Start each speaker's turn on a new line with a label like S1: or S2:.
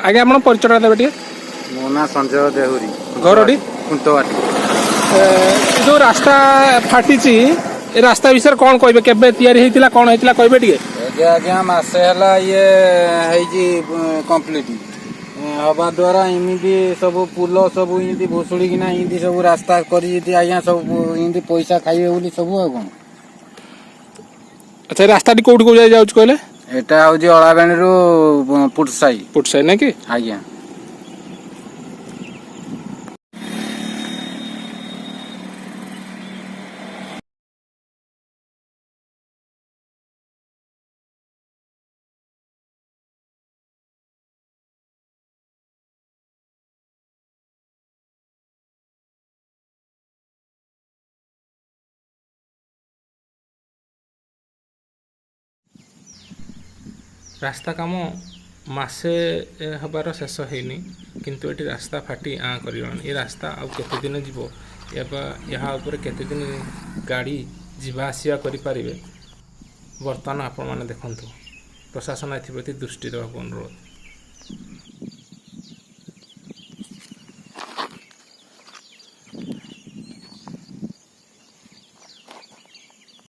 S1: ଆଜ୍ଞା, ଆପଣ ପରିଚୟଟା ଦେବେ ଟିକେ?
S2: ମୋ ନାଁ ସଞ୍ଜୟ ଦେହୁରୀ।
S1: ଘରଟି?
S2: ଖୁଣ୍ଟବାଟି।
S1: ଏ ଯୋଉ ରାସ୍ତା ଫାଟିଛି, ଏ ରାସ୍ତା ବିଷୟରେ କ'ଣ କହିବେ? କେବେ ତିଆରି ହେଇଥିଲା, କ'ଣ ହେଇଥିଲା, କହିବେ ଟିକେ?
S2: ଏବେ ଆଜ୍ଞା ମାସେ ହେଲା ଇଏ ହେଇଛି। କମ୍ପ୍ଲିଟ ହବା ଦ୍ୱାରା ଏମିତି ସବୁ ପୁଲ ସବୁ ଏମିତି ଭୁଷୁଡ଼ିକିନା ଏମିତି ସବୁ ରାସ୍ତା କରିଛି ଆଜ୍ଞା। ସବୁ ଏମିତି ପଇସା ଖାଇବେ ବୋଲି ସବୁ, ଆଉ କ'ଣ?
S1: ଆଚ୍ଛା, ଏ ରାସ୍ତାଟି କୋଉଠି କୋଉ ଯାଏ ଯାଉଛି କହିଲେ?
S2: ଏଟା ହଉଛି ଅଳାବେଣୀରୁ ପୁଟସାହି।
S1: ପୁଟସାହି ନାଇଁ କି?
S2: ଆଜ୍ଞା।
S1: ରାସ୍ତା କାମ ମାସେ ହେବାର ଶେଷ ହେଇନି, କିନ୍ତୁ ଏଠି ରାସ୍ତା ଫାଟି ଆଁ କରିଗଲାଣି। ଏ ରାସ୍ତା ଆଉ କେତେ ଦିନ ଯିବ ଏବଂ ଏହା ଉପରେ କେତେ ଦିନ ଗାଡ଼ି ଯିବା ଆସିବା କରିପାରିବେ, ବର୍ତ୍ତମାନ ଆପଣମାନେ ଦେଖନ୍ତୁ। ପ୍ରଶାସନ ଏଥିପ୍ରତି ଦୃଷ୍ଟି ଦେବାକୁ ଅନୁରୋଧ।